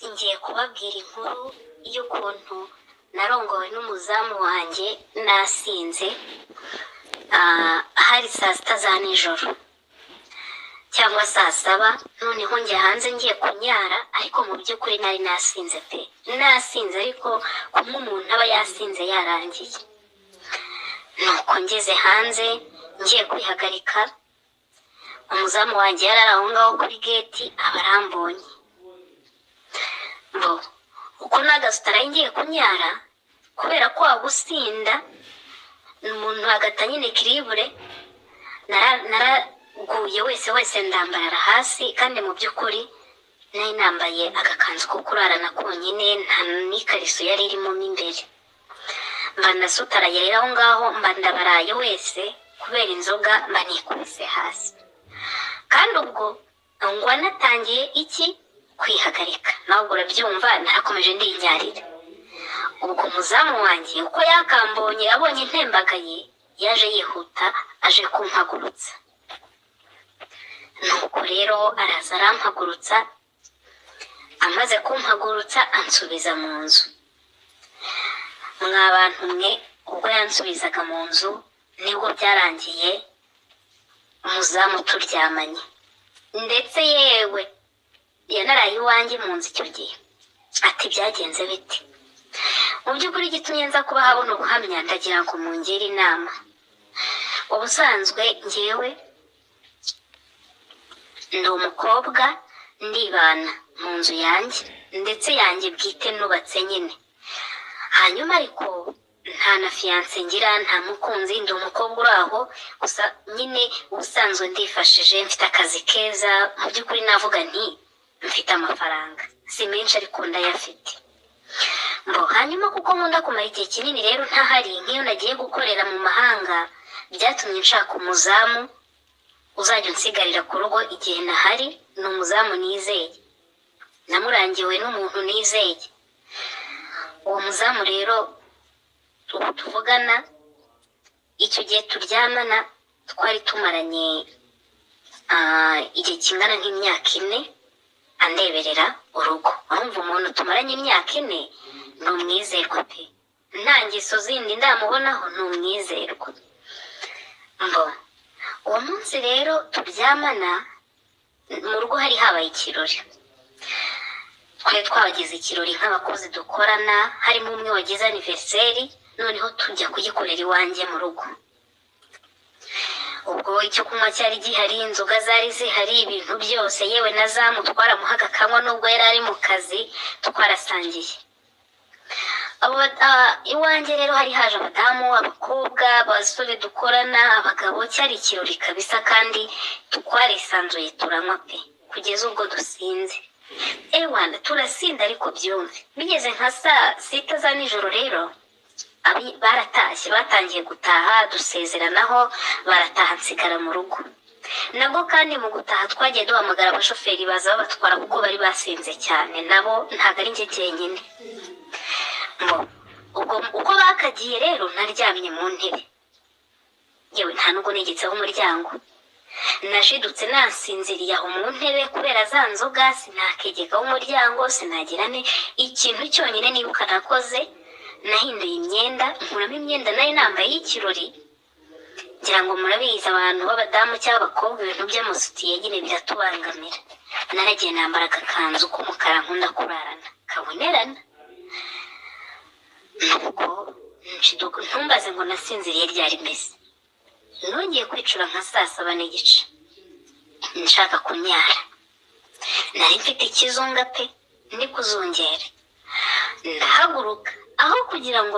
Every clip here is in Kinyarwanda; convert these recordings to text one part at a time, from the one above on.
Ngiye kubabwira inkuru y'ukuntu narongowe n'umuzamu wanjye nasinze. Hari saa sita za nijoro cyangwa saa saba, noneho njya hanze ngiye kunyara, ariko mu by'ukuri nari nasinze pe, nasinze, ariko kumwe umuntu aba yasinze yarangiye. Nuko ngeze hanze ngiye kwihagarika, umuzamu wanjye yari ari aho ngaho kuri geti, aba arambonye. Bo uko nagasutaraye ngiye kunyara, kubera ko gusinda umuntu agata nyine kiribure, naraguye wese wese ndambarara hasi, kandi mu by'ukuri nari nambaye agakanzu ko kurarana konyine, nta n'ikariso yari irimo mo imbere. Mba ndasutaraye rero aho ngaho, mba ndabaraye wese kubera inzoga, mba nikubise hasi. Kandi ubwo ngwa natangiye iki kwihagarika, nawe ubwo urabyumva, narakomeje ndinyarira. Ubwo umuzamu wanjye uko yakambonye, abonye ntembagaye, yaje yihuta aje kumpagurutsa. Nuko rero araza arampagurutsa, amaze kumpagurutsa ansubiza mu nzu. Mwa bantu mwe, ubwo yansubizaga mu nzu nibwo byarangiye umuzamu turyamanye, ndetse yewe yanaraye iwanjye mu nzu icyo gihe. Ati byagenze bite? Mu by'ukuri igitumye nza kubaha buno buhamya, ndagira ngo mungire inama. Ubusanzwe njyewe ndi umukobwa, ndibana mu nzu yanjye, ndetse yanjye bwite nubatse nyine. Hanyuma ariko nta na fiyanse ngira, nta mukunzi, ndi umukobwa uri aho gusa nyine. Ubusanzwe ndifashije, mfite akazi keza, mu by'ukuri navuga nti mfite amafaranga, si menshi ariko ndayafite. Mbo hanyuma kuko nkunda kumara igihe kinini rero ntahari, nk'iyo nagiye gukorera mu mahanga, byatumye nshaka umuzamu uzajya unsigarira ku rugo igihe nahari. Ni umuzamu nizeye, namurangiwe n'umuntu nizeye. Uwo muzamu rero ubu tuvugana, icyo gihe turyamana twari tumaranye igihe kingana nk'imyaka 4 andeberera urugo. Urumva umuntu tumaranye imyaka 4 ni umwizerwa pe, nta ngeso zindi ndamubonaho, ni umwizerwa. Mbo uwo munsi rero turyamana, mu rugo hari habaye ikirori, twari twabagize ikirori nk'abakozi dukorana, harimo umwe wagize aniveriseri, noneho tujya kugikorera iwanjye mu rugo. Ubwo icyo kunywa cyari gihari, inzoga zari zihari, ibintu byose, yewe na zamu twaramuhaga akanywa nubwo yari ari mu kazi, twarasangiye. Iwanjye rero hari haje abadamu, abakobwa, abasore dukorana, abagabo, cyari ikirori kabisa, kandi twarisanzuye turanywa pe kugeza ubwo dusinze. Ewana turasinda, ariko byumve bigeze nka saa sita za nijoro rero baratashye, batangiye gutaha, dusezeranaho barataha, nsigara mu rugo. Nabwo kandi mu gutaha twagiye duhamagara abashoferi baza babatwara kuko bari basinze cyane nabo, ntabwo ari njye jyenyine. Mbo ubwo uko bakagiye rero naryamye mu ntebe, yewe nta nubwo negetseho umuryango, nashidutse nasinziriye aho mu ntebe kubera za nzoga, sinakegekaho umuryango, sinagira ne. Ikintu cyonyine nibuka nakoze, nahinduye imyenda, nkuramo imyenda nari nambaye y'ikirori. Ngira ngo murabizi, abantu b'abadamu cyangwa abakobwa, ibintu by'amasutiye nyine biratubangamira. Naragiye nambara agakanzu k'umukara nkunda kurarana kabonerana. Nuko nshiduka, ntumbaze ngo nasinziriye ryari mbese. Nongeye kwicura nka saa saba n'igice nshaka kunyara, nari mfite ikizunga pe, ndi kuzungera. Ndahaguruka, aho kugira ngo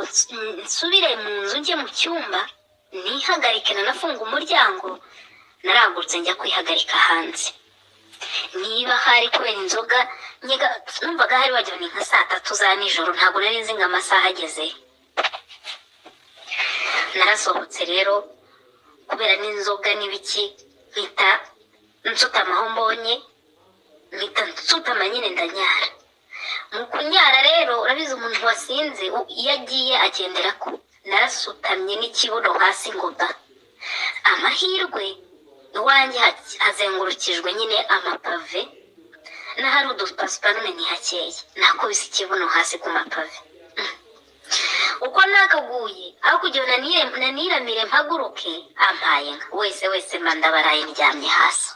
nsubire mu nzu njye mu cyumba nihagarike nanafunga umuryango, narahagurutse njya kwihagarika hanze. Niba hari kubera inzoga nyega, numvaga hari wagira ni nka saa tatu za nijoro, ntabwo nari nzi ngo amasaha ageze. Narasohotse rero kubera n'inzoga n'ibiki, mpita nsutama aho mbonye, mpita nsutama nyine ndanyara. Mu kunyara rero urabizi umuntu wasinze iyo agiye agendera ko, narasutamye n'ikibuno hasi ngo ba. Amahirwe iwanjye hazengurukijwe nyine amapave, N'ahari udupasiparume ni hakeya. Nakubise ikibuno hasi ku mapave. Uko nakaguye, aho kugira ngo naniramire mpaguruke, ampaye nka wese wese mba ndabaraye ndyamye hasi.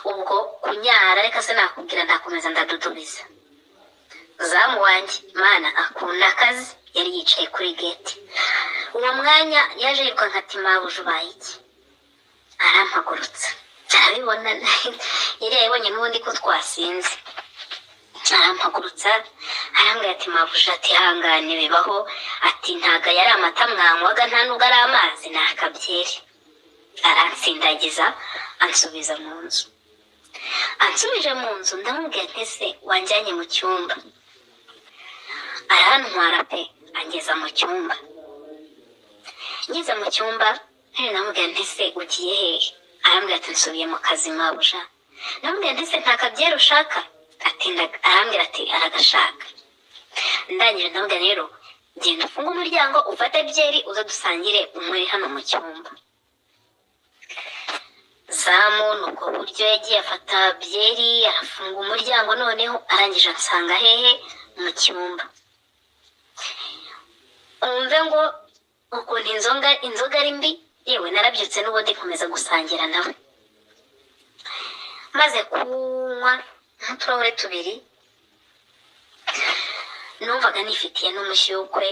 Ubwo kunyara reka se nakubwira, ndakomeza ndadudubiza. Zamu wanjye, Mana akunda akazi, yari yicaye kuri gate. Uwo mwanya yaje yirukanka ati: "Mabuja, ubaye iki?" Arampagurutsa, arabibona, yari yabibonye n'ubundi ko twasinze. Arampagurutsa, arambwira ati: "Mabuja," ati, "hangane, bibaho," ati, "ntago yari amata mwanywaga, nta nubwo ari amazi, ni akabyeri." Aransindagiza, ansubiza mu nzu. Ansubije mu nzu, ndamubwira nti: "Ese wanjyanye mu cyumba?" Arantwara pe, angeza mu cyumba. Ngeze mu cyumba ntari, ndamubwira nti: "Ese ugiye hehe?" Arambwira ati: "Nsubiye mu kazi, mabuja." Ndamubwira nti: "Ese nta kabyeri ushaka?" Ati arambwira ati aragashaka. Ndangije ndamubwira: "Rero genda ufunge umuryango, ufate byeri, uze dusangire, unywere hano mu cyumba." Zamu ni ubwo buryo yagiye afata byeri, arafunga umuryango, noneho arangije ansanga hehe? Mu cyumba. Wumve ngo ukuntu inzoga ari mbi. Yewe, narabyutse n'ubundi nkomeza gusangira nawe. Maze kunywa nk'uturahure tubiri, numvaga nifitiye n'umushyukwe.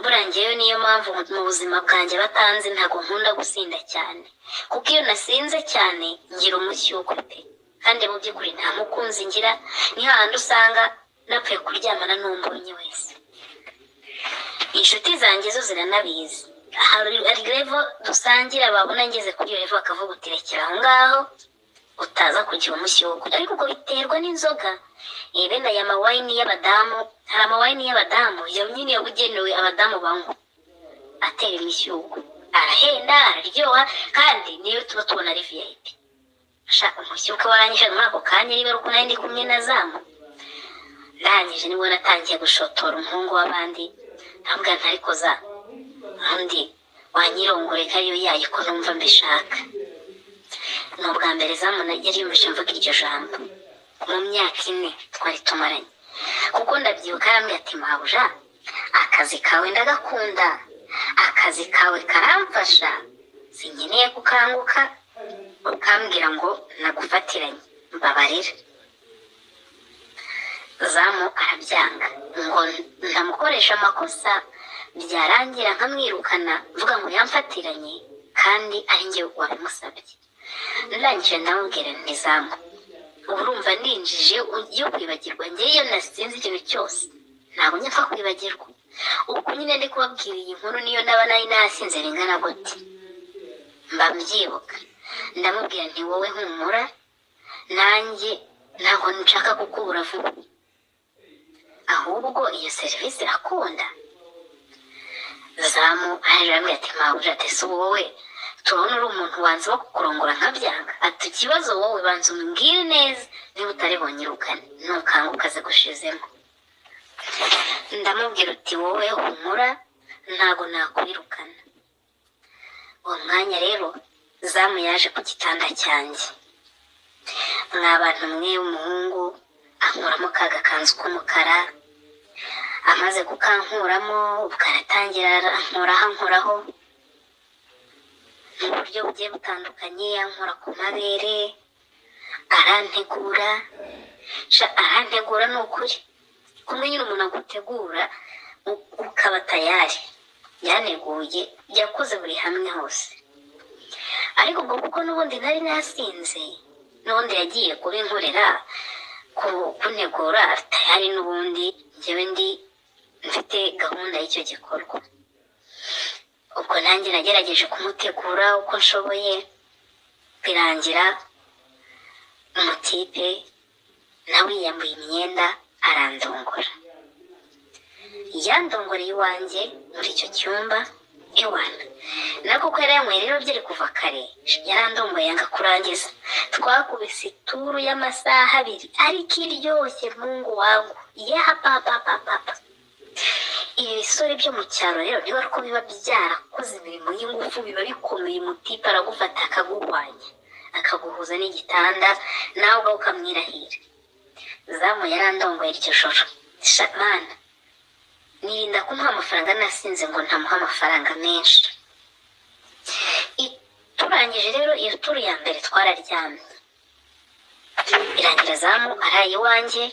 Burangiyeyo, niyo mpamvu mu buzima bwanjye batanzi ntabwo nkunda gusinda cyane, kuko iyo nasinze cyane ngira umushyukwe pe. Kandi mu by'ukuri nta mukunzi ngira, ni hahandi usanga napfuye kuryamana n'umbonye wese. Inshuti zanjye zo ziranabizi. Hari level dusangira, babona ngeze kuri iyo level bakavuga uti: "Rekera aho ngaho, utaza kugira umushyukwe." Ariko ubwo biterwa n'inzoga. Bene aya mawayini y'abadamu, hari amawayini y'abadamu yo nyine yabugenewe abadamu banywa, atera imishyukwe, arahenda, araryoha, kandi niyo tuba tubona ari VIP. Sha, umushyukwe waranyishe muri ako kanya, niba ari uko nari ndi kumwe na Zamu. Ndangije nibwo natangiye gushotora umuhungu w'abandi, ntabwo ntariko za undi wanyirongoreka ariyo yayo, ko numva mbishaka. Ni ubwa mbere Zamu yari yumvise mvuga iryo jambo mu myaka 4 twari tumaranye, kuko ndabyibuka yarambwiye ati: "Mabuja, akazi kawe ndagakunda, akazi kawe karamfasha, sinkeneye kukanguka ukambwira ngo nagufatiranye, mbabarira." Zamu arabyanga ngo ndamukoresha amakosa, byarangira nkamwirukana mvuga ngo yamfatiranye kandi ari njye wabimusabye. Ndangije ndamubwira nti: "Zamu, ubu urumva ndinjije yo kwibagirwa. Njye iyo nasinze ikintu cyose ntabwo njya mpfa kwibagirwa. Ubwo nyine ndi kubabwira iyi nkuru, niyo naba nari nasinze bingana gute mba mbyibuka." Ndamubwira nti: "Wowe humura, nanjye ntabwo nshaka kukubura vuba, ahubwo iyo serivisi irakunda." Zamu araje arambwira ati: "Mabuja," ati, "si wowe turabona uri umuntu wanze wo kukurongora nkabyanga?" Ati: "Ikibazo wowe banza umbwire neza niba utari bunyirukane nukanguka zigushizemo." Ndamubwira uti: "Wowe humura, ntago nakwirukana." Uwo mwanya rero Zamu yaje ku gitanda cyanjye. Mwa bantu mwe, umuhungu ankuramo ka gakanzu k'umukara. Amaze kukankuramo, ubwo aratangira ankoraho, ankoraho mu buryo bugiye butandukanye, ankora ku mabere, arantegura. Sha, arantegura ni ukuri, kumwe nyine umuntu agutegura ukaba tayari. Yaneguye, yakoze buri hamwe hose. Ariko ubwo kuko n'ubundi nari nasinze, n'ubundi yagiye kubinkorera, kuntegura tayari, n'ubundi njyewe ndi mfite gahunda y'icyo gikorwa. Ubwo nanjye nagerageje kumutegura uko nshoboye, birangira umutipe nawe yiyambuye imyenda, arandongora. Yandongoreye iwanjye muri icyo cyumba ewana. Na kuko yari yanyweye rero byari kuva kare, yarandongoye yanga kurangiza. Twakubise ituru y'amasaha 2 ariko iryoshye. Mungu wangu, yapapapapapa! Ibi bisore byo mu cyaro rero, niba ariko biba byarakoze imirimo y'ingufu, biba bikomeye. Umutipe aragufata akaguhwanya, akaguhuza n'igitanda, nawe ubwawe ukamwirahira. Zamu yarandongoye iryo joro. Sha mana, nirinda kumuha amafaranga nasinze ngo ntamuha amafaranga menshi. Turangije rero iyo tour ya mbere, twararyamye birangira Zamu araye iwanjye.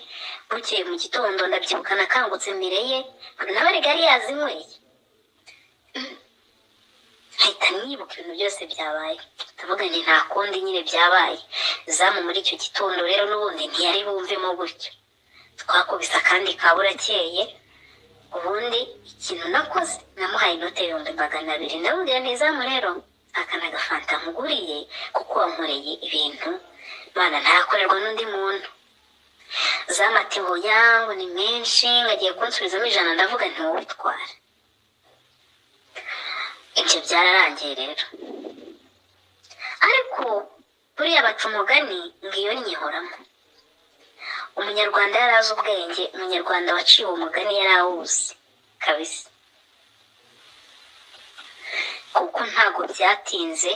Bukeye mu gitondo ndabyibuka nakangutse mbere ye, nawe erega yari yazinyweye. Nkahita nibuka ibintu byose byabaye, ndavuga nti nta kundi nyine byabaye. Zamu muri icyo gitondo rero n'ubundi ntiyari bumvemo gutyo, twakubise akandi ka burakeye. Ubundi ikintu nakoze, namuhaye inote 200,000, ndamubwira nti: "Zamu rero, aka ni agafanta nkuguriye kuko wankoreye ibintu mana ntakorerwa n'undi muntu." Zamu ati: "Hoya," ngo ni menshi, ngo agiye kunsubizamo 100. Ndavuga nti: "Wowe itwara." Ibyo byararangiye rero, ariko buriya baca umugani ngo iyo nyihoramo. Umunyarwanda yari azi ubwenge, umunyarwanda waciye uwo mugani yari awuzi kabisa, kuko ntabwo byatinze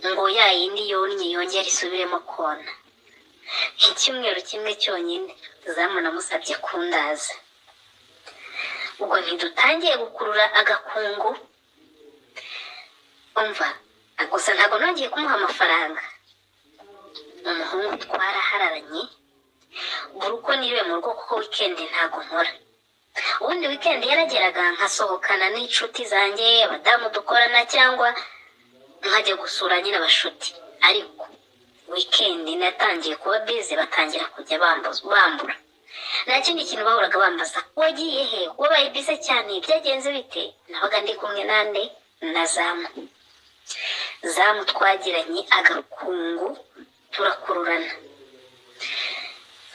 ngo ya yindi yonnye yongere isubiremo kona. Icyumweru kimwe cyonyine, Zamu namusabye kundaza. Ubwo ntidutangiye gukurura agakungu. Umva gusa, ntabwo nongeye kumuha amafaranga. Umuhungu twarahararanye buri uko niriwe mu rugo, kuko weekend ntabwo nkora. Ubundi weekend yarageraga nkasohokana n'inshuti zanjye, abadamu dukorana, cyangwa nkajya gusura nyine abashuti. Ariko weekend natangiye kuba busy, batangira kujya bambura. Nta kindi kintu bahoraga bambaza: "Wagiye he? Wabaye busy cyane, byagenze bite?" Nabaga ndi kumwe nande? Na Zamu. Zamu twagiranye agakungu, turakururana.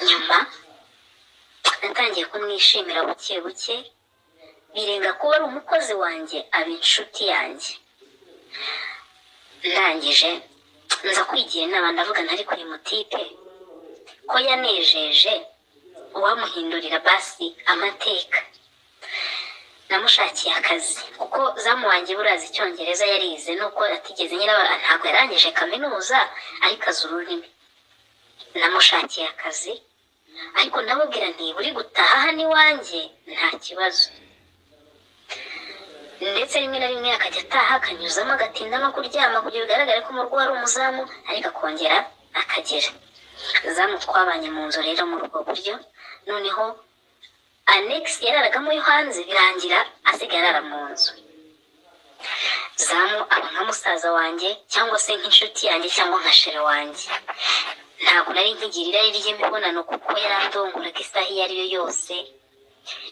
Nyuma natangiye kumwishimira buke buke, birenga kuba ari umukozi wanjye, aba inshuti yanjye. Ndangije nza kwigira inama, ndavuga ntari kuri mutipe ko yanejeje, uwamuhindurira basi amateka. Namushakiye akazi, kuko Zamu wanjye burazi icyongereza, yarize nuko atigeze nyine ntabwo yarangije kaminuza, ariko azi ururimi. Namushakiye akazi, ariko ndamubwira nti: "Buri gutaha hano iwanjye nta kibazo." Ndetse rimwe na rimwe akajya ataha akanyuzamo, agatinda no kuryama kugira bigaragare ko mu rugo hari umuzamu, ariko akongera akagera. Zamu twabanye mu nzu rero muri ubwo buryo. Noneho annexe yararagamo yo hanze, birangira asigaye arara mu nzu. Zamu aba nka musaza wanjye, cyangwa se nk'inshuti yanjye, cyangwa nka chéri wanjye. Ntabwo nari nkigira irari ry'imibonano, kuko yarandonguraga isaha iyo ari yo yose.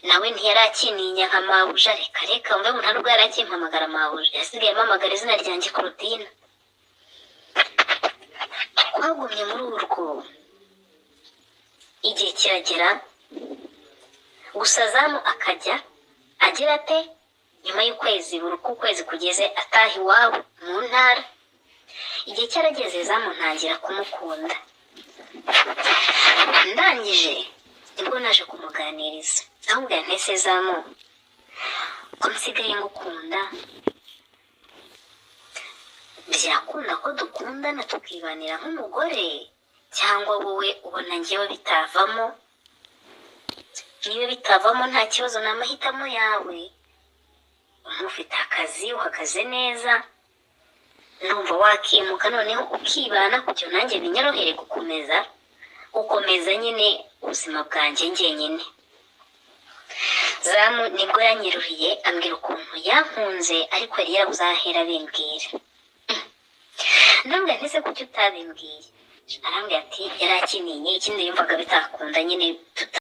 Nawe ntiyari akininya nka mabuja, reka reka, mve ngo nta nubwo yari akimpamagara mabuja, yasigaye ampamagara izina ryanjye Claudine. Twagumye muri urwo, igihe kiragera gusa Zamu akajya agira ate, nyuma y'ukwezi, buri uko ukwezi kugeze ataha iwabo mu ntara. Igihe cyarageze Zamu ntangira kumukunda. Ndangije nibwo naje kumuganiriza, ahubwo ntese: "Zamu, ko nsigaye ngukunda, byakunda ko dukundana tukibanira nk'umugore, cyangwa wowe ubona ngewe bitavamo?" Niba bitavamo nta kibazo, ni amahitamo yawe. Ufite akazi, uhagaze neza, ndumva wakimuka noneho ukibana, kugira nanjye binyorohere gukomeza nyine ubuzima bwanjye njyenyine. Zamu nibwo yanyeruriye, ambwira ukuntu yankunze, ariko yari yarabuze aho ahera abimbwira. Ndambwira ntise: "Kuki utabimbwiye?" Arambwira ati yari akiniye, ikindi yumvaga bitakunda nyine tuta